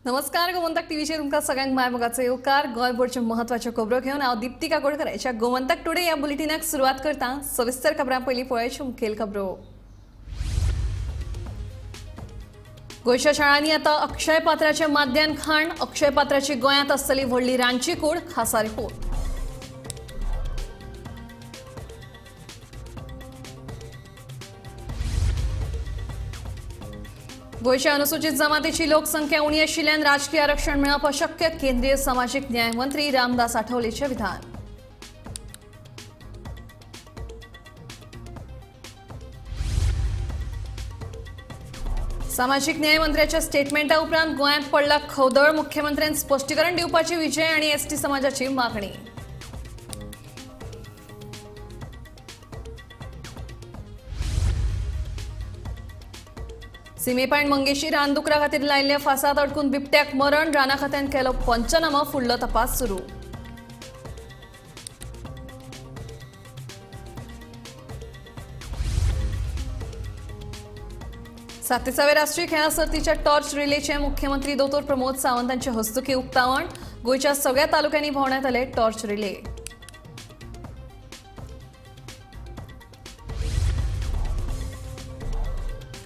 नमस्कार, गोमंतक टीव्हीचेर तुमकां सगळ्यांक मायमोगाचो येवकार. गोंयभरच्यो म्हत्वाच्यो खबरो घेवन हांव दीप्ती काकोडकर ह्या गोमंतक टुडे ह्या बुलेटिनाक सुरवात करता. सविस्तर खबरां पयलीं पळयाच्यो मुखेल खबरो. गोंयच्या शाळांनी आतां अक्षय पात्राचे माध्यान खाण. अक्षय पात्राची गोंयांत आसतली व्हडली रांदची कूड. खासा रिपोर्ट. गोंयच्या अनुसूचित जमातीची लोकसंख्या उणी आशिल्ल्यान राजकीय आरक्षण मेळप अशक्य. केंद्रीय सामाजीक न्याय मंत्री रामदास आठवलेचे विधान. सामाजीक न्याय मंत्र्याच्या स्टेटमेंटा उपरांत गोंयांत पडला खवदळ. मुख्यमंत्र्यान स्पश्टीकरण दिवपाची विजय आनी एसटी समाजाची मागणी. सीमेपायण मंगेशी रानदुकरा खातीर लायिल्ल्या फासात अडकून बिबट्याक मरण. राना खात्यान केलो पंचनामो. फुडलो तपास सुरू. सातेसाव्या राष्ट्रीय खेळां सर्तीच्या टॉर्च रिलेचे मुख्यमंत्री दोतोर प्रमोद सावंत हांचे हस्तुकीं उक्तावण. गोंयच्या सगळ्या तालुक्यांनी भोंवण्यात आले टॉर्च रिले.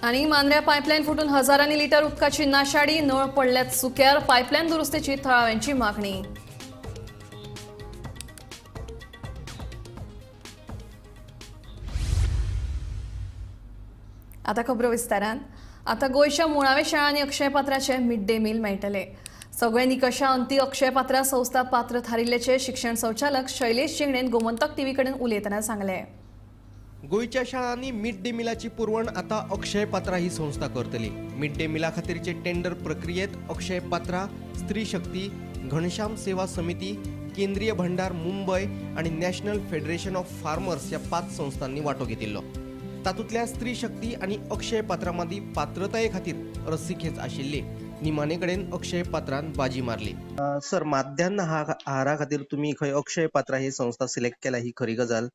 आनी मांद्र्या पायपलायन फुटून हजारांनी लिटर उदकाची नाशाडी. नळ पडल्यात सुक्यार. पायपलायन दुरुस्तीची थळाव्यांची मागणी. आता खबरो विस्तारान. आता गोंयच्या मुळाव्या शाळांनी अक्षय पात्राचे मिड डे मील मेळटले. सगळे निकशा अंती अक्षय पात्रा संस्था पात्र थारिल्ल्याचे शिक्षण संचालक शैलेश झेंगडेन गोमंतक टीव्ही कडेन उलयतना सांगले. गोंयच्या शाळांनी मिड डे मिलाची पुरवण आतां अक्षय पात्रा ही संस्था करतली. मिड डे मिला खातीरचे टेंडर प्रक्रियेत अक्षय पात्रा, स्त्री शक्ती, घनश्याम सेवा समिती, केंद्रीय भंडार मुंबय आनी नॅशनल फेडरेशन ऑफ फार्मर्स ह्या 5 संस्थांनी वांटो घेतिल्लो. तातूंतल्या स्त्री शक्ती आनी अक्षय पात्रा मदीं पात्रताये खातीर रस्सीखेच आशिल्ली. निमाणे कडेन अक्षय पात्रान बाजी मारली. सर, माध्यान्ह आहारा खातीर तुमी खंय अक्षय पात्रा ही संस्था सिलेक्ट केल्या, ही खरी गजाल?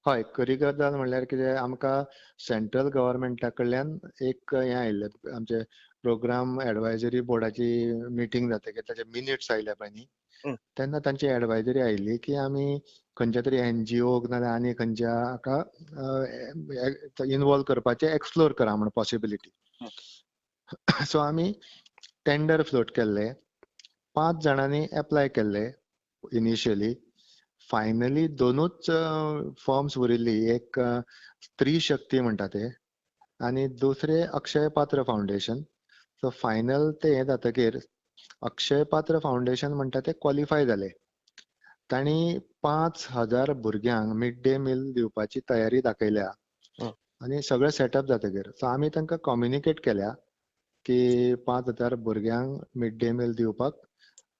हय, खरी गजाल म्हणल्यार कितें, आमकां सेंट्रल गव्हर्मेंटा कडल्यान एक हें आयिल्लें, आमचे प्रोग्राम एडवायजरी बोर्डाची मिटींग जातकीर ताचे मिनिट्स आयले पळय न्ही, तेन्ना तांची एडवायजरी आयिल्ली की आमी खंयच्या तरी एनजीओक नाजाल्यार आनी खंयच्या हाका इनवॉल्व करपाचें एक्सप्लोर करा म्हण पॉसिबिलिटी. सो आमी टेंडर फ्लोट केल्ले, 5 जाणांनी एप्लाय केल्ले इनिशियली. फायनली 2 फर्म्स उरिल्ली, एक स्त्री शक्ती म्हणटा ते आनी दुसरे अक्षय पात्र फावंडेशन. सो फायनल ते हें जातकीर अक्षय पात्र फावंडेशन म्हणटा ते क्वॉलिफाय जाले. तांणी 5000 भुरग्यांक मिड डे मील दिवपाची तयारी दाखयल्या आनी सगळें सेटअप जातकीर सो आमी तांकां कम्युनिकेट केल्या की 5000 भुरग्यांक मिड डे मील दिवपाक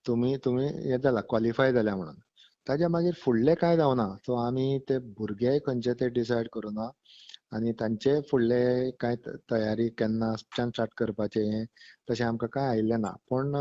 तुमी हें जाला, क्वॉलिफाय जाल्या म्हणून. ताज्या मागीर फुडलें कांय जावना. सो आमी ते भुरगे खंयचे ते डिसायड करुना आनी तांचे फुडले कांय तयारी केन्नाच्यान स्टार्ट करपाचें हें तशें आमकां कांय आयिल्लें ना. पूण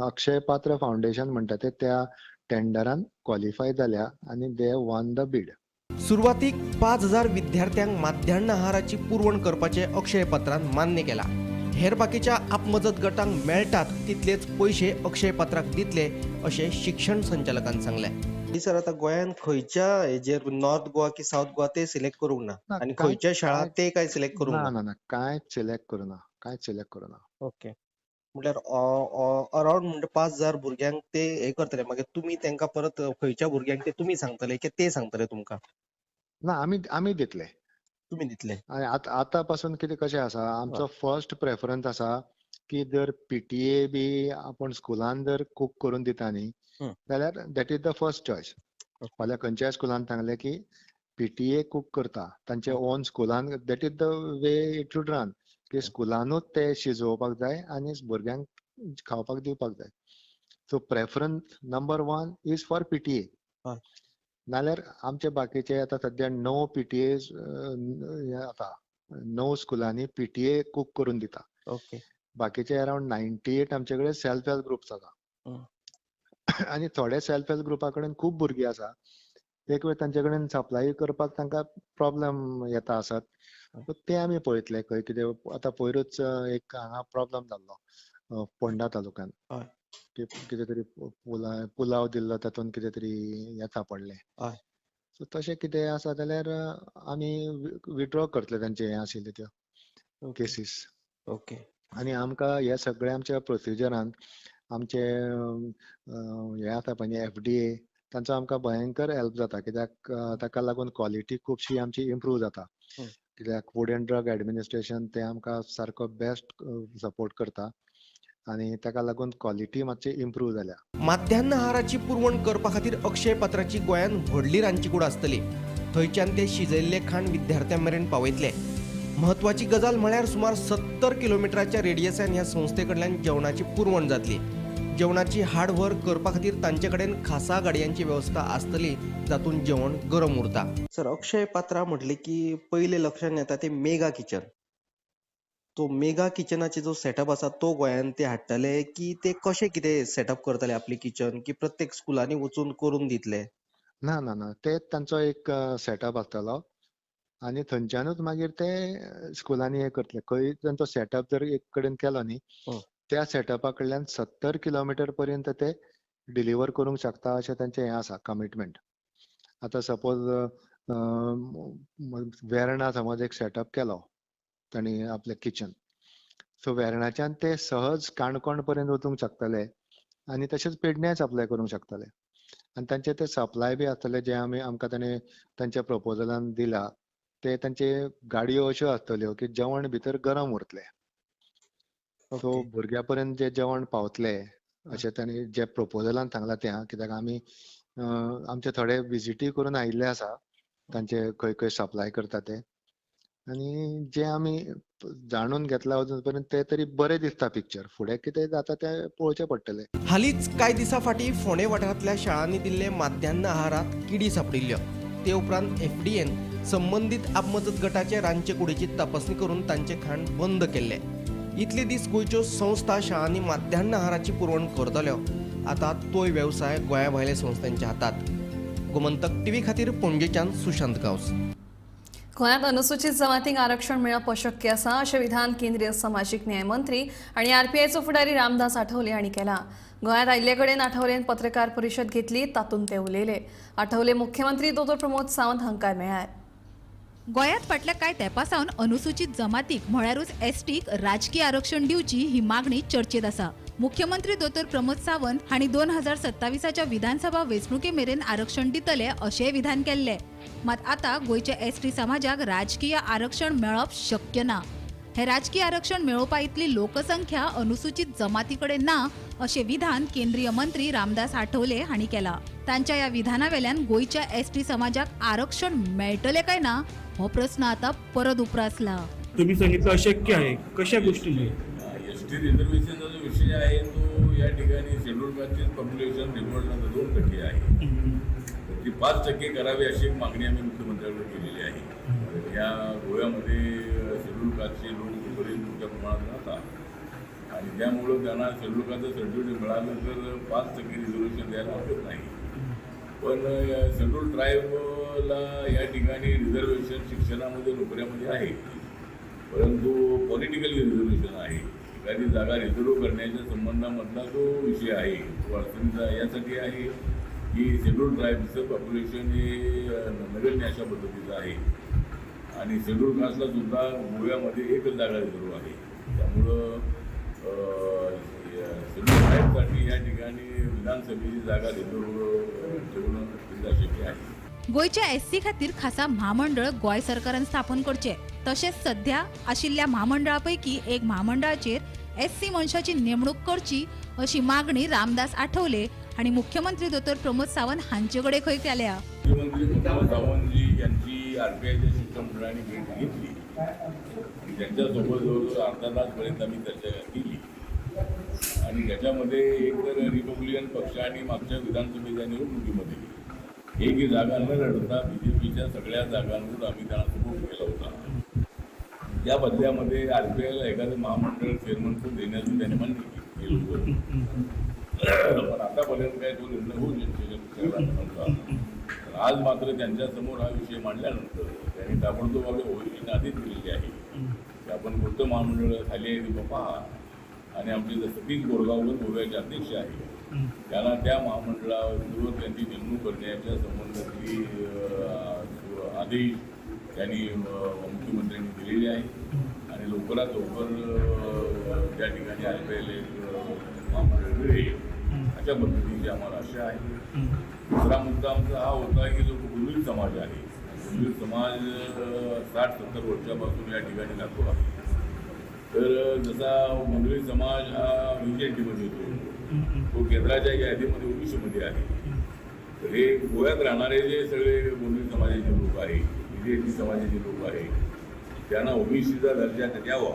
अक्षय पात्र फावंडेशन म्हणटा ते त्या टेंडरान क्वॉलिफाय जाल्या आनी they won the बीड. सुरवातीक 5000 विद्यार्थ्यांक माध्यान्ह आहाराची पुरवण करपाचें अक्षय पात्रान मान्य केलां. हेर बाकीच्या आपमजत गटांक मेळटात तितलेच पयशे अक्षय पात्राक दितले अशें शिक्षण संचालकान सांगलें. सर, आतां गोंयांत खंयच्या हेजेर नॉर्थ गोवा की सावथ गोवा ते सिलेक्ट करूंक ना आनी खंयच्या शाळा ते काय सिलेक्ट करूंक ना? ना ना, कांयच सिलेक्ट करूना, कांयच सिलेक्ट करूना. ओके, म्हटल्यार अरावंड म्हणजे 5000 भुरग्यांक ते हे करतले. मागीर तुमी तांकां परत खंयच्या भुरग्यांक ते तुमी सांगतले की ते सांगतले तुमकां? ना, आमी दितले. तुमी दितले. आनी आतां पासून कितें कशें आसा, आमचो फर्स्ट प्रेफरन्स आसा की जर पीटीए बी आपूण स्कुलान जर कूक करून दिता न्ही जाल्यार that is the first choice. फाल्यां खंयच्याय स्कुलान सांगलें की पीटीए कूक करता तांचे ओन स्कुलान, that is the way it should run, की स्कुलानूच ते शिजोवपाक जाय आनी भुरग्यांक खावपाक दिवपाक जाय. So preference number 1 is for PTA. नाल्यार आमचे बाकीचे आतां सद्या 9 पीटीए आतां 9 स्कुलांनी पीटीए कूक करून दिता. ओके, बाकीचे अरावंड 98 आमचे कडेन सेल्फ हेल्प ग्रुप्स आसा आनी थोडे सेल्फ हेल्प ग्रुपा कडेन खूब भुरगीं आसा. एक वेळ तांचे कडेन सप्लाय करपाक तांकां प्रॉब्लम येता आसत, ते आमी पळयतले खंय कितें. आतां पयरूच एक हांगा प्रॉब्लम जाल्लो फोंडा तालुक्यान, कितें तरी पुलाव दिल्लो, तातूंत कितें तरी हें सापडलें. सो तशें कितें आसा जाल्यार आमी विड्रॉ करतले तांचे हें आशिल्ले त्यो केसीस. ओके. आनी आमकां हे सगळे आमच्या प्रोसिजरान आमचे हे आसा पळय FDA, तांचो आमकां भयंकर हेल्प जाता, कित्याक ताका लागून क्वॉलिटी खुबशी आमची इम्प्रूव जाता. कित्याक फूड एंड ड्रग एडमिनिस्ट्रेशन ते आमकां सारको बेस्ट सपोर्ट करता आनी ताका लागून क्वॉलिटी मातशी इम्प्रूव जाल्या. माध्यान्ह आहाराची पुरवण करपा खातीर अक्षय पात्राची गोंयांत व्हडली रांदचीकूड आसतली. थंयच्यान ते शिजयल्ले खाण विद्यार्थ्यां मेरेन पावयतले. म्हत्वाची गजाल म्हळ्यार सुमार 70 किलोमिटराच्या रेडियसान ह्या संस्थे कडल्यान जेवणाची पुरवण जातली. जेवणाची हाड व्हर करपा खातीर तांचे कडेन खासा गाडयांची वेवस्था आसतली, जातूंत जेवण गरम उरता. सर, अक्षय पात्रा म्हटले की पयले लक्षांत येता ते मेगा किचन. तो मेगा किचनाचे जो सेटअप आसा तो गोंयांत ते हाडटले की ते कशें कितें सेटअप करतले आपले किचन, की प्रत्येक स्कुलांनी वचून करून दितले? ना ना ना, ते तांचो एक सेटअप आसतलो आनी थंयच्यानूच मागीर ते स्कुलांनी हें करतले. खंय तांचो सेटअप जर एक कडेन केलो न्ही, त्या सेटअपा कडल्यान 70 किलोमिटर पर्यंत ते डिलिव्हर करूंक शकता अशें तांचें हें आसा कमिटमेंट. आतां सपोज वेर्णा समज एक सेटअप केलो तांणी आपलें किचन, सो वेर्णाच्यान ते सहज काणकोण पर्यंत वचूंक शकतले आनी तशेंच पेडण्यां सप्लाय करूंक शकतले. आनी तांचे ते सप्लाय बी आसतले जे आमी आमकां ताणें तांच्या प्रपोजलान दिला, ते तांचे गाडयो अश्यो आसतल्यो की जेवण भितर गरम उरतलें. सो भुरग्या पर्यंत जे जेवण पावतले अशें तांणी जे प्रपोजलान सांगलां तें, कित्याक आमी आमचे थोडे विजिटूय करून आयिल्ले आसा तांचे खंय खंय सप्लाय करता ते, आनी जे आमी जाणून घेतला अजून पर्यंत ते तरी बरें दिसता पिक्चर. फुडें कितें जाता तें पळोवचें पडटलें. हालींच कांय दिसां फाटीं फोंडें वाठारांतल्या शाळांनी दिल्ले माध्यान्ह आहारांत किडी सापडिल्ल्यो. ते उपरांत FDA संबंदीत आपमजत गटाचे रांदचे कुडीची तपासणी करून तांचें खाण बंद केल्लें. इतले दीस गोंयच्यो संस्था शाळांनी माध्यान्ह आहाराची पुरवण करतल्यो, आतां तोय वेवसाय गोंया भायल्या संस्थांच्या हातात. गोमंतक टीव्ही खातीर पणजेच्यान सुशांत गांवस. गोंयांत अनुसूचित जमातींक आरक्षण मेळप अशक्य आसा अशें विधान केंद्रीय समाजीक न्याय मंत्री आनी RPIचो फुडारी रामदास आठवले हांणी केलां. गोंयांत आयिल्ले कडेन आठवलेन पत्रकार परिशद घेतली, तातूंत ते उलयले. आठवले मुख्यमंत्री दोतोर प्रमोद सावंत हांकां मेळ्ळ्यात. गोंयांत फाटल्या कांय तेंपा सावन अनुसूचित जमातीक म्हळ्यारूच STक राजकीय आरक्षण दिवची ही मागणी चर्चेत आसा. मुख्यमंत्री दोतोर प्रमोद सावंत हांणी 2027च्या विधानसभा वेंचणुके मेरेन आरक्षण दितले अशेंय विधान केल्लें. मात आतां गोंयच्या ST समाजाक राजकीय आरक्षण मेळप शक्य ना. हे राजकीय आरक्षण मेळोवपा इतली लोकसंख्या अनुसूचित जमाती कडेन ना अशें विधान केंद्रीय मंत्री रामदास आठवले हांणी केलां. तांच्या ह्या विधाना वेल्यान गोंयच्या ST समाजाक आरक्षण मेळटलें काय ना हो प्रस्न आतां परत उप्रासला. तुम्ही सांगितलं अशक्य आहे, कशा गोष्टीमुळे? ST रिझर्वेशनचा जो विषय आहे तो या ठिकाणी शेड्यूल कास्टचे पॉप्युलेशन रिव्हर्ट 2% आहे, ती 5% करावी अशी एक मागणी आम्ही मुख्यमंत्र्यांकडे केलेली आहे. या गोव्यामध्ये शेड्यूल कास्टचे लोक बरेच मोठ्या प्रमाणात राहतात आणि त्यामुळं त्यांना शेड्यूल कास्टचं सर्टिफिकेट मिळालं तर 5% रिझर्वेशन द्यायला हरकत नाही. पण शेड्यूल ट्राईबला या ठिकाणी रिझर्वेशन शिक्षणामध्ये नोकऱ्यामध्ये आहे, परंतु पॉलिटिकली रिझर्वेशन आहे. एखादी जागा रिझर्व करण्याच्या संबंधामधला जो विषय आहे तो अडचणीचा यासाठी आहे की शेड्यूल ट्राईबचं पॉप्युलेशन हे नगण्य अशा पद्धतीचं आहे आणि शेड्यूल कास्टला सुद्धा गोव्यामध्ये एकच जागा रिझर्व आहे. त्यामुळं शेड्यूल ट्राईबसाठी या ठिकाणी विधानसभेची जागा रिझर्व ठेवणं अशक्य आहे. गोंयच्या SC खातीर खासा म्हामंडळ गोंय सरकारान स्थापन करचें, तशेंच सध्या आशिल्ल्या म्हामंडळा पैकी एक म्हामंडळाचेर SC मनशाची नेमणूक करची अशी मागणी रामदास आठवले आनी मुख्यमंत्री दोतोर प्रमोद सावंत हांचे कडेन खंय केल्या. मुख्यमंत्री प्रमोद सावंतजी यांची RPIच्या शिष्टमंडळाने भेट घेतली आणि त्यांच्यासोबत जवळजवळ अर्धा तासपर्यंत आम्ही चर्चा केली आणि त्याच्यामध्ये एकतर रिपब्लिकन पक्षाने मागच्या विधानसभेच्या निवडणुकीमध्ये एकही जागा न लढता BJPच्या सगळ्या जागांवर आम्ही त्यांना सपोर्ट केला होता. त्या बदल्यामध्ये RPIला एखादं महामंडळ चेअरमनपद देण्याचं त्याने मान्य केलं होतं, पण आतापर्यंत काय तो निर्णय होऊ शकला नव्हता. पण आज मात्र त्यांच्यासमोर हा विषय मांडल्यानंतर त्यांनी ताबडतोब आपल्या ओळखीने आधीच दिलेली आहे की आपण कोणतं महामंडळ खाली आहे ते पहा आणि आमचे सतीश गोरगावकर गोव्याचे अध्यक्ष आहे त्यांना त्या महामंडळावर त्यांची नेमणूक करण्याच्या संबंधातली आदेश त्यांनी मुख्यमंत्र्यांनी दिलेले आहे आणि लवकरात लवकर त्या ठिकाणी आयपीएल एक महामंडळ मिळेल अशा पद्धतीची आम्हाला आशा आहे. दुसरा मुद्दा आमचा हा होता की जो गुंडील समाज आहे, गुंडील समाज 60-70 वर्षापासून या ठिकाणी राहतो आहे. तर जसा गुंडील समाज हा व्हीजेएनटीमध्ये येतो, तो केंद्राच्या यादीमध्ये ओबीसीमध्ये आहे. तर हे गोव्यात राहणारे जे सगळे गुंडील समाजाचे लोक आहे, व्हीजेएनटी समाजाचे लोक आहे, त्यांना ओबीसीचा दर्जा द्यावा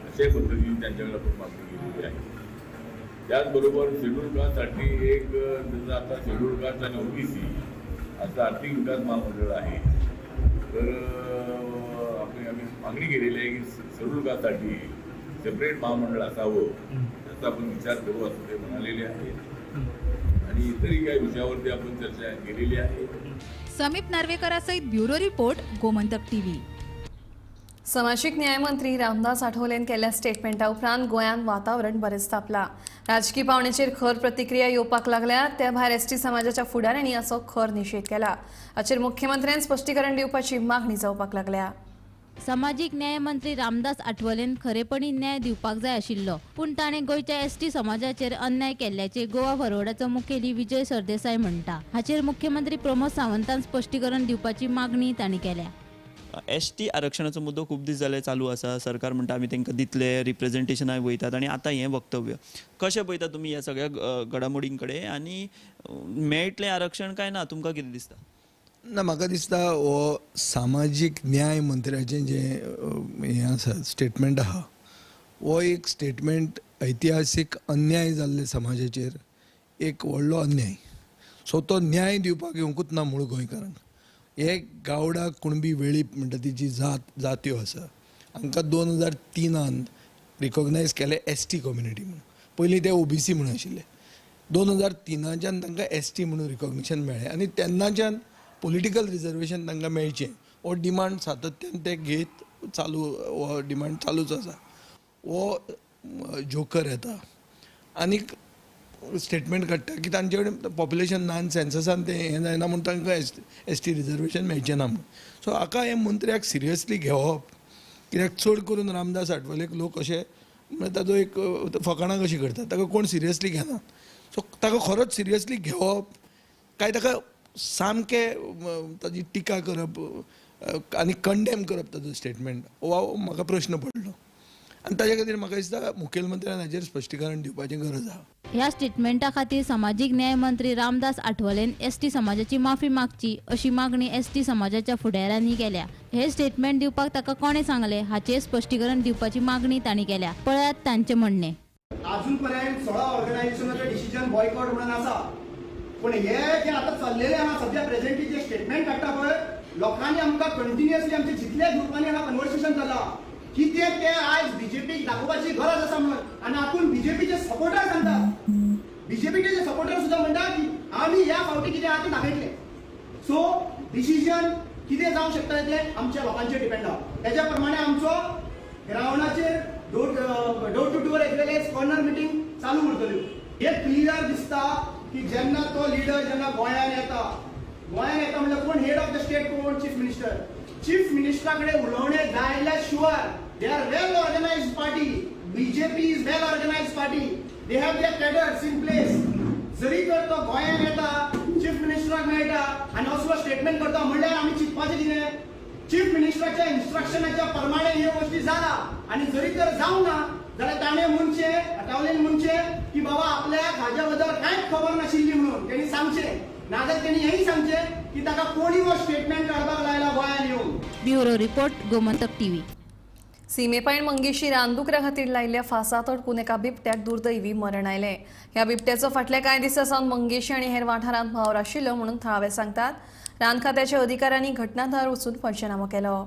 अशा पद्धतीने त्यांच्याकडे आपण मागणी केलेली आहे. त्याचबरोबर शेड्यूल कास्टसाठी एक जसं आता शेड्यूल कास्ट आणि ओबीसी असं आर्थिक विकास महामंडळ आहे, तर आपण आम्ही मागणी केलेली आहे की शेड्यूल कास्टसाठी सेपरेट महामंडळ असावं, त्याचा आपण विचार करू असं ते म्हणालेले आहे. आणि इतरही काही विषयावरती आपण चर्चा केलेली आहे. समीप नार्वेकरासहित ब्युरो रिपोर्ट, गोमंतक टीव्ही. सामाजीक न्यायमंत्री रामदास आठवलेन केल्ल्या स्टेटमेंटा उपरांत गोंयांत वातावरण बरेच तापला. राजकी पावणेचेर खर प्रतिक्रिया येवपाक लागल्या. त्या भायर एसटी समाजाच्या फुडाऱ्यांनी असो खर निशेध केला. हाचेर मुख्यमंत्र्यान स्पश्टीकरण दिवपाची मागणी जावपाक लागल्या. सामाजीक न्याय मंत्री रामदास आठवलेन खरेपणी न्याय दिवपाक जाय आशिल्लो, पूण ताणें गोंयच्या एसटी समाजाचेर अन्याय केल्ल्याचें गोवा फॉरवर्डाचो मुखेली विजय सरदेसाय म्हणटा. हाचेर मुख्यमंत्री प्रमोद सावंतान स्पश्टीकरण दिवपाची मागणी तांणी केल्या. एस टी आरक्षणाचो मुद्दो खूब दीस जाले चालू आसा. सरकार म्हणटा आमी तांकां दितले, रिप्रेझेंटेशनाक वयतात आनी आतां हें वक्तव्य कशें पळयता तुमी ह्या सगळ्या घडामोडीं कडेन आनी मेळटलें आरक्षण काय ना, तुमकां कितें दिसता? ना, म्हाका दिसता हो सामाजीक न्याय मंत्र्याचें जें हें आसा स्टेटमेंट आहा, हो एक स्टेटमेंट ऐतिहासीक अन्याय जाल्ले समाजाचेर एक व्हडलो अन्याय. सो तो न्याय दिवपाक येवंकूच ना मूळ गोंयकारांक. हे गावडा कुणबी वेळीप म्हणटा ती जी जात्यो आसा हांकां 2003 रिकॉग्नायज केले एस टी कम्युनिटी म्हणून. पयलीं ते ओबीसी म्हणून आशिल्ले. 2003 तांकां एस टी म्हणून रिकॉग्निशन मेळ्ळें आनी तेन्नाच्यान पॉलिटिकल रिजर्वेशन तांकां मेळचें हो डिमांड सातत्यान ते घेत चालू, हो डिमांड चालूच आसा. हो जोकर येता आनीक स्टेटमेंट काडटा की तांचे कडेन पॉप्युलेशन ना आनी सेन्ससान तें हें जायना म्हूण तांकां एस टी रिजर्वेशन मेळचें ना म्हूण. सो हाका हे मंत्र्याक सिरियसली घेवप, कित्याक चड करून रामदास आठवलेक लोक अशे म्हळ्यार ताजो एक फकाणां कशी करतात, ताका कोण सिरियसली घेना. सो ताका खरोच सिरियसली घेवप काय ताका सामकें ताजी टिका करप आनी कंडेम करप ताजो स्टेटमेंट हो म्हाका प्रश्न पडलो आनी ताजे खातीर म्हाका दिसता मुखेलमंत्र्यान हाजेर स्पश्टीकरण दिवपाची गरज आहा. ह्या स्टेटमेंटा खातीर सामाजीक न्याय मंत्री रामदास आठवलेन एस टी समाजाची माफी मागची अशी मागणी एस टी समाजाच्या फुडाऱ्यांनी केल्या. हे स्टेटमेंट दिवपाक ताका कोणें सांगलें हाचेर स्पश्टीकरण दिवपाची मागणी तांणी केल्या. पळयात तांचें म्हणणें. अजून पर्यंत 16 ऑर्गनायझेशनाचे डिसिजन बॉयकॉट म्हणून आसा, पूण हे जे आतां चल्लेलें आहा सध्या प्रेझेंटली जे स्टेटमेंट काडटा पळय लोकांनी आमकां कंटिन्युअसली आमचे जितले ग्रुपांनी हांगा कन्वर्सेशन जाला कितें ते आयज बीजेपीक दाखोवपाची गरज आसा म्हणून. आनी आपूण बीजेपीचे सपोर्टर सांगता, बीजेपीचे जे सपोर्टर सुद्दां म्हणटा की आमी ह्या फावटी कितें आहा तें दाखयतले. सो डिसिजन कितें जावंक शकता तें आमच्या लोकांचेर डिपेंड आहा. तेज्या प्रमाणे आमचो ग्रावंडाचेर door to door as well as corner meeting चालू उरतल्यो. हे क्लियर दिसता की जेन्ना तो लिडर जेन्ना गोंयांत येता, गोंयांत येता म्हणल्यार कोण हेड ऑफ the state, कोण चीफ मिनिस्टर, चीफ मिनिस्टरा कडेन उलोवणें जायल्यार sure they are well organized party. BJP is well organized party, they have their cadres in place. जरी तर तो गोंयांत येता, चीफ मिनिस्टराक मेळटा आनी असलो स्टेटमेंट करता म्हणल्यार आमी चिंतपाचें कितें? चीफ मिनिस्टराच्या इन्स्ट्रक्शनाच्या प्रमाणे ह्यो गोश्टी जाला आनी जरी तर जावंक ना जाल्यार ताणें म्हणचें, आठवलेन म्हणचें की बाबा आपल्याक हाज्या बद्दल कांयच खबर नाशिल्ली म्हणून तेणी सांगचें, नाजाल्यार तेणी हेंय सांगचें की ताका कोणी हो स्टेटमेंट काडपाक लायला गोंयांत येवन. Bureau report, Gomantak TV. सीमेपायण Mangeshi रानदुकरा खातीर लायिल्ल्या फासात अडकून एका बिबट्याक दुर्दैवी मरण आयलें. ह्या बिबट्याचो फाटल्या कांय दिसां सावन मंगेशी आनी हेर वाठारांत वावर आशिल्लो म्हणून थळावे सांगतात. रान खात्याच्या अधिकाऱ्यांनी घटनाथळार वचून पंचनामो केलो.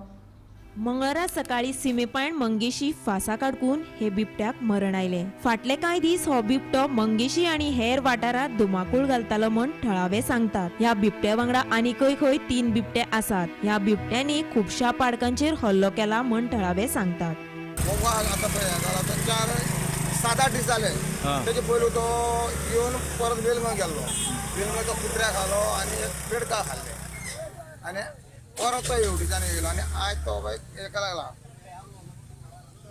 मंगळारा सकाळी सिमेपायण मंगेशी फासा काडकून हे बिबट्याक मरण आयलें. फाटले कांय दीस हो बिबटो मंगेशी आनी हेर वाठारांत धुमाकूळ घालतालो म्हण थळावे सांगतात. ह्या बिबट्या वांगडा आनीकय खंय 3 बिबटे आसात. ह्या बिबट्यांनी खुबश्या पाडकांचेर हल्लो केला म्हण थळावे सांगतात. 7-8 दीस जाले तेजे पयलू तो येवन परत वेलंगां गेल्लो. वेलंगां तो कुत्र्या खालो आनी पेडका खाल्ले आनी परत तो हेवटीच्यान येयलो आनी आयज तो हेका लागला.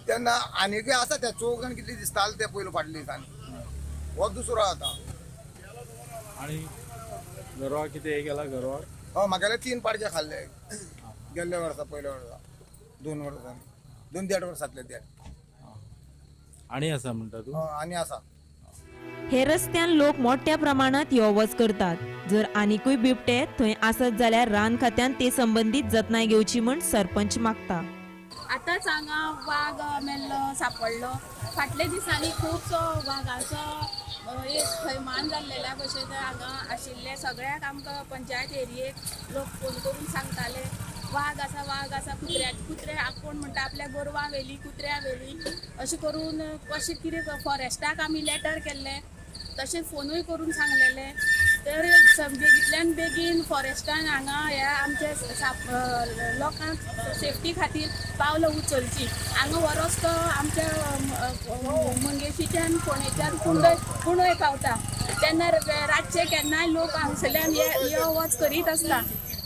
तेन्ना आनीकय आसा ते चौग जाण कितले दिसताले ते पयलू फाटल्या दिसांनी. हो दुसरो आतां. आनी गोरवाक कितें हे केला गोरवाक? हय, म्हागेले 3 पाडके खाल्ले गेल्ल्या वर्सा, पयल्या वर्सा, 2 वर्सांनी, 2-1.5 वर्सांतले ते. आनी आसा म्हणटा तूं? आनी आसा. हे रस्त्यान लोक मोठ्या प्रमाणात यो वच करतात. जर आनिकूय बिबटे थंय आसत जाल्यार रान खात्यान ते संबंदीत जतनाय घेवची म्हण सरपंच मागता. आतांच हांगा वाग मेल्लो सापडलो. फाटल्या दिसांनी खुबसो वागाचो एक थैमान जाल्लेल्या भशेन हांगा आशिल्ले सगळ्याक आमकां पंचायत एरियेक लोक फोन करून सांगताले वाग आसा, वाग आसा. कुत्रे कोण म्हणटा आपल्या गोरवां व्हेली, कुत्र्या व्हेली, अशें करून कशें कितें फॉरेस्टाक आमी लेटर केल्ले, तशें फोनूय करून सांगलेले. तर बेगींतल्यान बेगीन फॉरेस्टान हांगा ह्या आमच्या लोकांक सेफ्टी खातीर पावलां उचलची. हांगा हो रस्तो आमच्या मंगेशीच्यान फोंडेच्यान कुंडय पावता तेन्ना रातचे केन्नाय लोक हांगसरल्यान यो वच करीत आसता.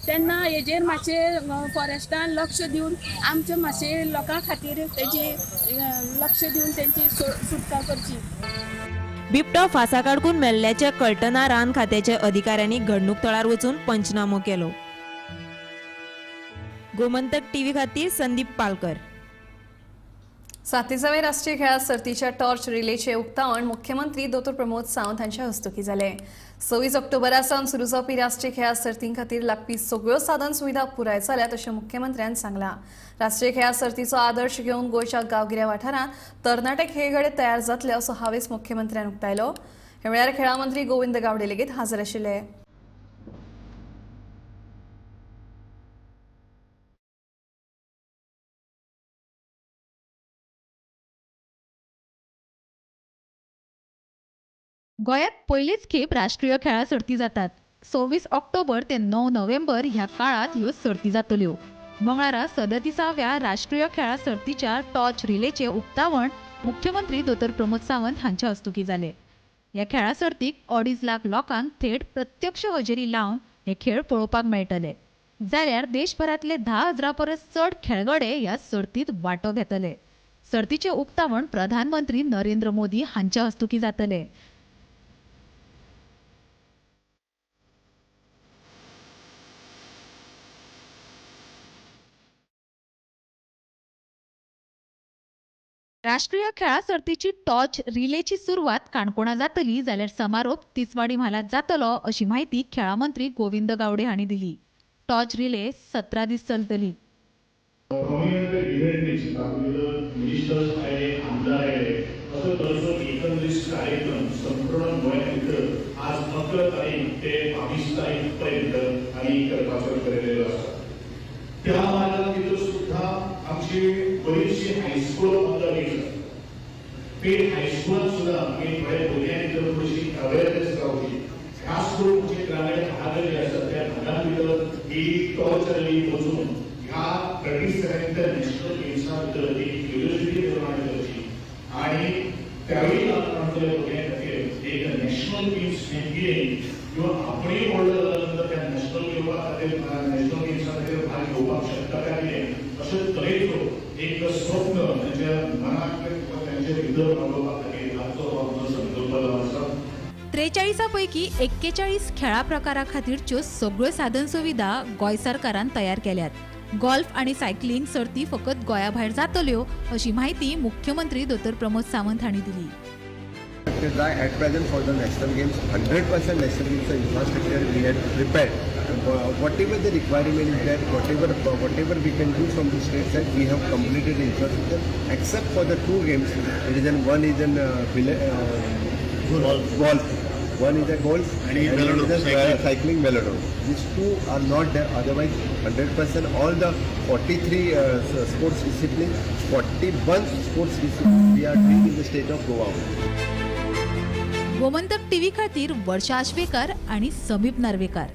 तेन्ना हेजेर मातशें फॉरेस्टान लक्ष दिवन आमच्या मातशें लोकां खातीर तेजी लक्ष दिवन तेंची सुटका करची. बिबटो फासा काडकून मेल्ल्याचे कळटना रान खात्याच्या अधिकाऱ्यांनी घडणूक थळार वचून पंचनामो केलो. गोमंतक टीव्ही खातीर संदीप पालकर. 37व्या राष्ट्रीय खेळां सर्तीच्या टॉर्च रिलेचे उक्तावण मुख्यमंत्री दोतोर प्रमोद सावंत हांच्या हस्तुकीं जालें. 26 ऑक्टोबरा सावन सुरू जावपी राष्ट्रीय खेळां सर्तीं खातीर लागपी सगळ्यो साधन सुविधा पुराय जाल्यात अशें मुख्यमंत्र्यान सांगलां. राष्ट्रीय खेळां सर्तीचो आदर्श घेवन गोंयच्या गांवगिऱ्या वाठारांत तरणाटे खेळगडे तयार जातले असो हावेस मुख्यमंत्र्यान उक्तायलो. ह्या वेळार खेळां मंत्री गोविंद गावडे लेगीत हाजीर आशिल्ले. गोंयांत पयलीच खेप राष्ट्रीय खेळां सर्ती जातात. 26 ऑक्टोबर ते 9 नोव्हेंबर ह्या काळांत ह्यो सर्ती जातल्यो. मंगळारा 37व्या राष्ट्रीय खेळां सर्तीच्या टॉर्च रिलेचे उक्तावण मुख्यमंत्री दोतोर प्रमोद सावंत हांच्या हस्तुकीं जालें. ह्या खेळां सर्तीक 2.5 लाख लोकांक थेट प्रत्यक्ष हजेरी लावन हे खेळ पळोवपाक मेळटले. जाल्यार देशभरांतले 10,000 परस चड खेळगडे ह्या सर्तींत वांटो घेतले. सर्तीचें उक्तावण प्रधानमंत्री नरेंद्र मोदी हांच्या हस्तुकीं जातलें. राष्ट्रीय खेळां सर्तीची टॉर्च रिलेची सुरवात काणकोणा जातली जाल्यार समारोप तिसवाडी म्हालांत जातलो अशी माहिती खेळां मंत्री गोविंद गावडे हांणी दिली. टॉर्च रिले 17 दीस चलतली. कार्यक्रम संपूर्ण गोंया भितर आज 11 तारीख ते 22 तारीख पर्यंत आमी करपाचो ठरयलेलो आसा. त्या मार्गान भितर सुद्धा आमची बरीचशी हायस्कूल ऑन the वीज आसा. ते हायस्कुलान सुद्धा आमी थोड्या भुरग्यां भितर थोडीशी अवेरनेस जावची, खास करून जे ग्रामीण भाग जे आसा त्या भागां भितर ही टॉर्च रॅली वचून ह्या 37 नॅशनल गेम्सा भितर एक क्युरियोसिटी निर्माण करची आणि त्यावेळी आमच्या भुरग्यां खातीर एक नॅशनल गेम्स हें कितें किंवा आपणूय व्हडलो जाल्या नंतर त्या नॅशनल घेवपा खातीर नॅशनल गेम्सा खातीर भाग घेवपाक शकता काय कितें अशे तरेचो एक स्वप्न त्यांच्या मनात किंवा त्यांच्या भितर वाडोवपा खातीर आजचो हो संकल्प जावन आसा. 43 पैकी 41 खेळां प्रकारा खातीरच्यो सगळ्यो साधन सुविधा गोंय सरकारान तयार केल्यात. गोल्फ आनी सायकलिंग सर्ती फकत गोंया भायर जातल्यो अशी माहिती मुख्यमंत्री दोतोर प्रमोद सावंत हांणी दिली. At present for the national games, 100% national games infrastructure we had prepared. Whatever the requirement is there, whatever we can do from the state side, we have completed the infrastructure except for the 2 games. It is an one is an golf. One is a golf and one is a cycling velodrome. These two are not there. Otherwise, 100% all the 43 sports disciplines, 41 sports disciplines we are doing in the state of Goa. Gomantak TV खातीर वर्षा आश्वेकर आनी समीप नार्वेकर.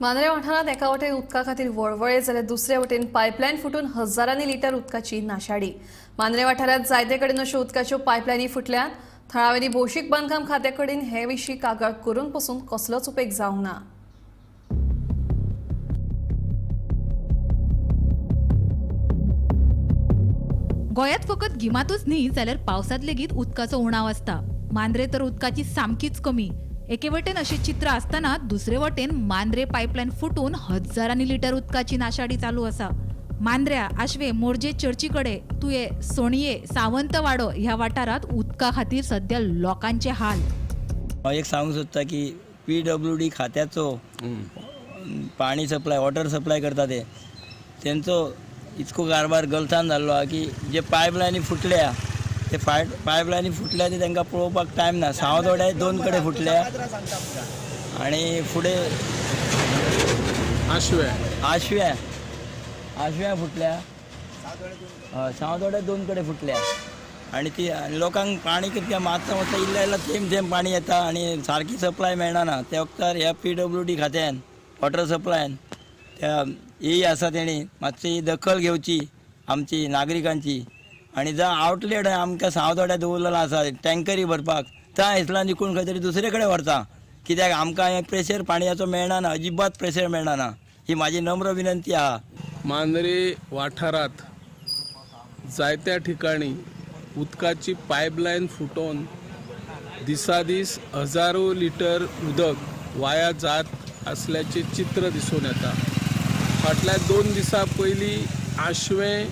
मांद्रे वाठारांत एका वटेन उदका खातीर वळवळे जाल्यार दुसरे वटेन पायपलायन फुटून हजारांनी लिटर उदकाची नाशाडी. मांद्रे वाठारांत जायते कडेन अश्यो उदकाच्यो पायपलायनी फुटल्यात. थळाव्यांनी भौशीक बांदकाम खात्या कडेन हे विशीं कागाळ करून पसून कसलोच उपेग जावंक ना. गोंयांत फकत गिमांतूच न्ही जाल्यार पावसांत लेगीत उदकाचो उणाव आसता. मांद्रे तर उदकाची सामकीच कमी. एके वटेन अशें चित्र आसतना दुसरे वटेन मांद्रे पायपलायन फुटून हजारांनी लिटर उदकाची नाशाडी चालू आसा. मांद्र्या, आशवे, मोरजे चर्ची कडेन, तुये, सोणये, सावंतवाडो ह्या वाठारांत उदका खातीर सद्या लोकांचे हाल. हांव एक सांगूंक सोदता की PWD खात्याचो पाणी सप्लाय, वॉटर सप्लाय करता ते तेंचो इतको कारभार गलतान जाल्लो आहा की जे पायपलायनी फुटल्या ते पायपलायनी फुटल्या ते तांकां पळोवपाक टायम ना. सावतवाड्या 2 कडेन फुटल्या आनी फुडें आशव्या आशव्या फुटल्या, सावतवाड्या 2 कडेन फुटल्या आनी ती लोकांक पाणी कितक्या मातसा मातसा इल्लें इल्लें थेंब थेंब पाणी येता आनी सारकी सप्लाय मेळना. त्या वखतार ह्या PWD खात्यान वॉटर सप्लायन त्या ही आसा तेणी मातशी दखल घेवची आमची नागरिकांची. आनी जावं आवटलेट आमकां सावतवाड्या दवरलेलो आसा टँकरी भरपाक, त्या इस्लान विकून खंय तरी दुसरे कडेन व्हरता. कित्याक आमकां हें प्रेशर पाणयाचो मेळना, अजिबात प्रेशर मेळना. ही म्हाजी नम्र विनंती आहा. मांद्रे वाठारांत जायत्या ठिकाणी उदकाची पायपलायन फुटोवन दिसादीस हजारो लिटर उदक वाया जात असल्याचे चित्र दिसून येता. फाटल्या 2 दिसां पयलीं आशवें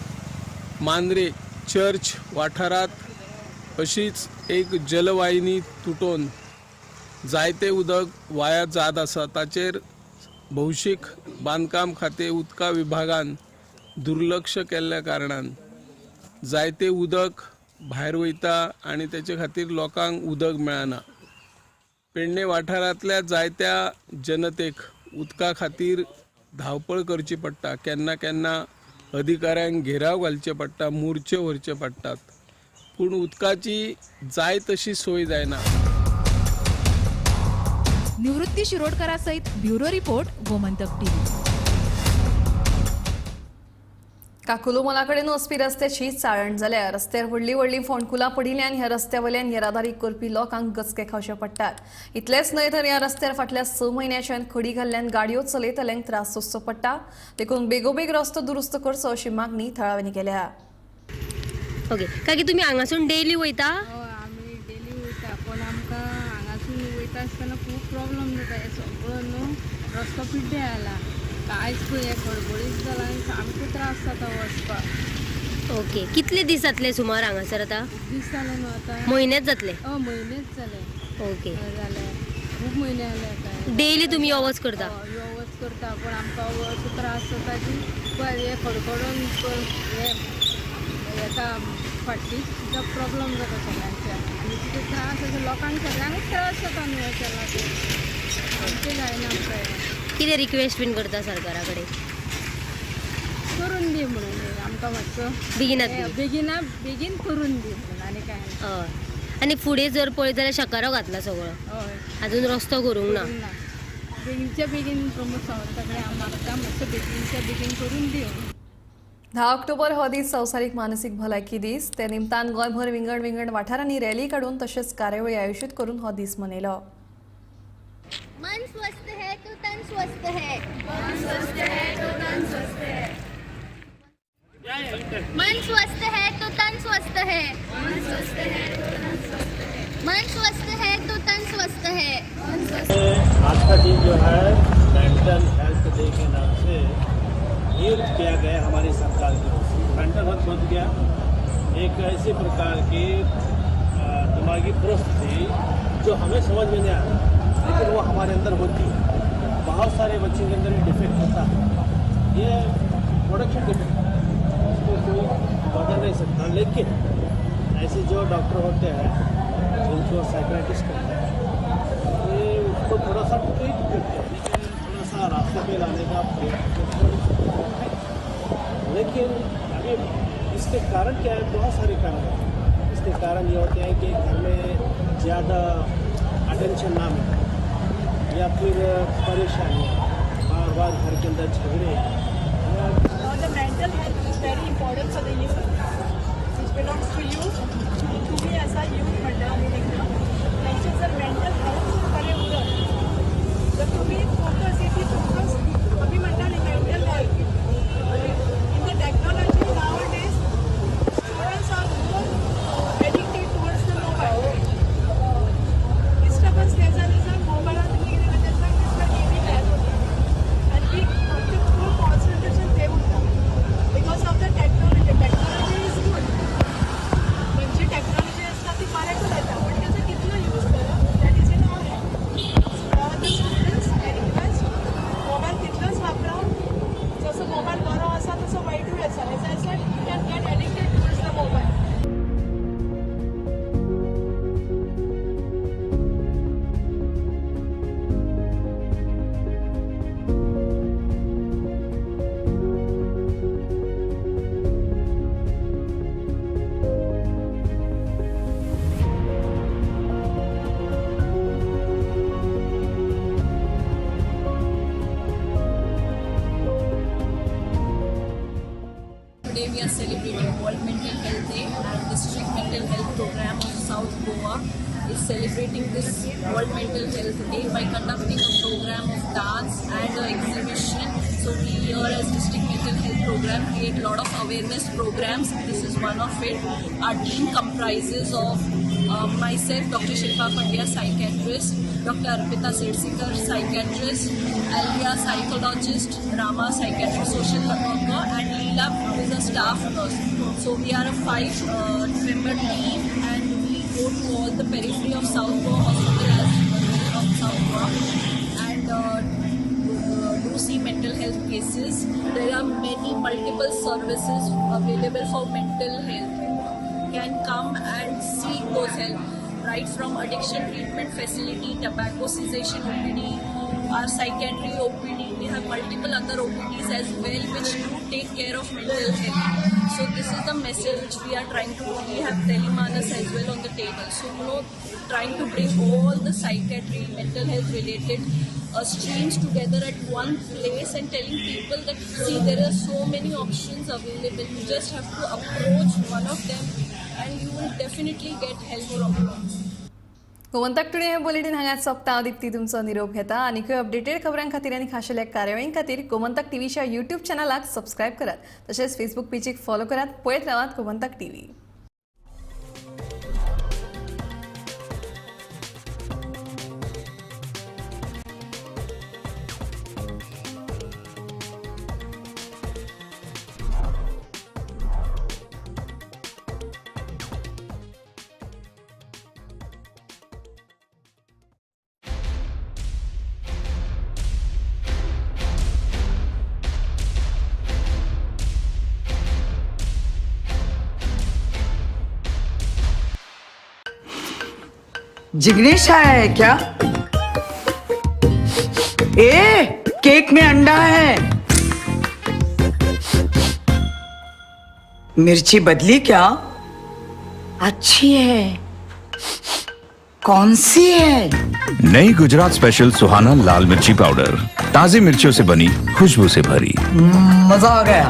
मांद्रे चर्च वाठारांत अशीच एक जलवाहिनी तुटोवन जायते उदक वाया जात आसा. ताचेर भौशीक बांदकाम खातें उदका विभागान दुर्लक्ष केल्ल्या कारणान जायते उदक भायर वयता आनी तेचे खातीर लोकांक उदक मेळना. पेडणे वाठारांतल्या जायत्या जनतेक उदका खातीर धांवपळ करची पडटा. केन्ना केन्ना अधिकाऱ्यांक घेराव घालचे पडटा, मोर्चे व्हरचे पडटात, पूण उदकाची जाय तशी सोय जायना. निवृत्ती शिरोडकरा सहित bureau report, Gomantak TV. Kakulo मलाकडेन वचपी रस्त्याची चाळण जाल्या. रस्त्यार व्हडलीं व्हडलीं फोंडकुलां पडिल्ल्यान ह्या रस्त्या वयल्यान येरादारी करपी लोकांक गचके खावचे पडटात. इतलेंच न्हय तर ह्या रस्त्यार फाटल्या 6 म्हयन्याच्यान खडी घाल्ल्यान गाडयो चलयतल्यांक त्रास सोंसचो पडटा. देखून बेगोबेग रस्तो दुरुस्त करचो अशी मागणी थळाव्यांनी केल्या. ओके, काकी तुमी हांगासून डेली वयता? आमी डेली वयता, पूण आमकां हांगासून वयता आसतना खूब प्रॉब्लम जाता. हे सगळो न्हू रस्तो पिड्ड्यार जाला, कांयच पळय खडबडीत जाला आनी सामको त्रास जाता वचपाक. ओके, कितले दीस जातले सुमार हांगासर आतां? दीस जाले न्हू आतां, म्हयनेच जातले? हय, म्हयनेच जाले. ओके, जाले खूब म्हयने जाले आतां. डेली तुमी यो वच करता? यो वच करता, पूण आमकां असो त्रास जाता की हे खडखडून हे येता फाटली सुद्दां प्रॉब्लम जाता सगळ्यांच्या आनी तितू त्रास असो लोकांक सगळ्यांकूच त्रास जाता न्हू हेच्या लागून. आमचें जायना आमकां. कितें रिक्वेस्ट बीन करता सरकारा कडेन? करून दी म्हणून आमकां मातसो बेगिनात बेगिना बेगीन करून दी म्हणून, आनी कांय ना. हय, आनी फुडें जर पळयत जाल्यार शकारो घातला सगळो, हय, अजून रस्तो करूंक ना. बेगीनच्या बेगीन प्रमोद सावंता कडेन हांव मागता मातसो बेगीनच्या बेगीन करून दी. 10 ऑक्टोबर हो दीस संवसारीक मानसीक भलायकी दीस. ते निमतान गोंयभर विंगड विंगड वाठारांनी रॅली काडून तशेंच कार्यावळी आयोजीत करून हो दीस मनयलो. मन स्वस्थ है तो तन स्वस्थ है, मन स्वस्थ है तो तन स्वस्थ है, मन स्वस्थ है तो तन स्वस्थ है, मन स्वस्थ है तो तन स्वस्थ है, मन स्वस्थ है तो तन स्वस्थ है। आज का दिन जो है मेंटल हेल्थ डे के नाम से नियुक्त किया गया हमारी सरकार की ओर से। मेंटल हेल्थ बन गया एक ऐसी प्रकार की दिमागी परिस्थिति जो हमें समझ में नहीं आता, लेकिन वो हमारे अंदर होती है। बहुत सारे बच्चों के अंदर डिफेक्ट होता है, ये प्रोडक्शन डिफेक्ट है, उसको कोई बदल नहीं सकता। लेकिन ऐसे जो डॉक्टर होते हैं जो साइकेट्रिस्ट करता है, तो ये उसको थोड़ा सा ट्रीट करते हैं, थोड़ा सा रास्ते पे लाने का प्रयत्न है। लेकिन अभी इसके कारण क्या है, बहुत सारे कारण हैं। इसके कारण ये होते हैं कि घर में ज़्यादा अटेंशन ना मिले, या फिर परेशानी, बार बार घर के अंदर झगड़े। The mental health is very important for the youth, which belongs to youth. तुम्ही असा youth म्हणटा आमी तांकां, तांचें जर मेंटल हेल्थ बरें उरत जर तुमी फोकस if you focus, आमी म्हणटा न्ही mental health in the technology nowadays students are more addicted towards the mobile. Disturbance तें जालें जर मोबायलान तुमी कितें करता तेन्ना गेमी खेळत वता आनी ती आमचें फूल कॉन्सन्ट्रेशन थंय उरता because of the technology. Technology is good, म्हणजे टॅक्नॉलॉजी आसता ती बऱ्याकूच येता, पण तेजो कितलो यूज करप that is in our hand. So the students I request mobile तितलोच वापरप, जसो मोबायल बरो आसा तसो वायटूय आसा. As I said, you can get addicted towards the mobile. Today we are celebrating World Mental Health Day, and District Mental Health Program of South Goa is celebrating this World Mental Health Day by conducting a program of dance and an exhibition. So we here as District Mental Health Program create a lot of awareness programs. This is one of it. Our team comprises of myself, Dr. Shilpa Pandya, psychiatrist, Dr. Arpita Sirsikar, psychiatrist, Alia, psychologist, Rama, psychiatrist, social worker, and Leela, who is a staff nurse. So we are a 5-member team, and we go to all the periphery of South Goa Hospital as well of South Goa, and do see mental health cases. There are many multiple services available for mental health. You can come and seek those help, right from addiction treatment facility, tobacco cessation OPD, our psychiatry OPD. We have multiple other OPDs as well which do take care of mental health. So this is the message which we are trying to do. We have Telemanas as well on the table. So you know, trying to bring all the psychiatry, mental health related streams together at one place and telling people that see, there are so many options available. You just have to approach one of them and you will definitely get help from them. Gomantak today हें bulletin हांगाच सोंपता. हांव दीप्ती तुमचो निरोप घेता. आनीकय updated खबरां खातीर आनी खाशेल्या कार्यावळीं खातीर गोमंतक टीव्हीच्या यूट्यूब चॅनलाक सबस्क्रायब करात, तशेंच फेसबूक पेजीक फॉलो करात. पळयत रावात गोमंतक टीव्ही. जिग्नेश आया है क्या? ए, केक में अंडा है। मिर्ची बदली क्या? अच्छी है। कौन सी है? नई गुजरात स्पेशल सुहाना लाल मिर्ची पाउडर, ताजी मिर्चियों से बनी, खुशबू से भरी। मजा आ गया।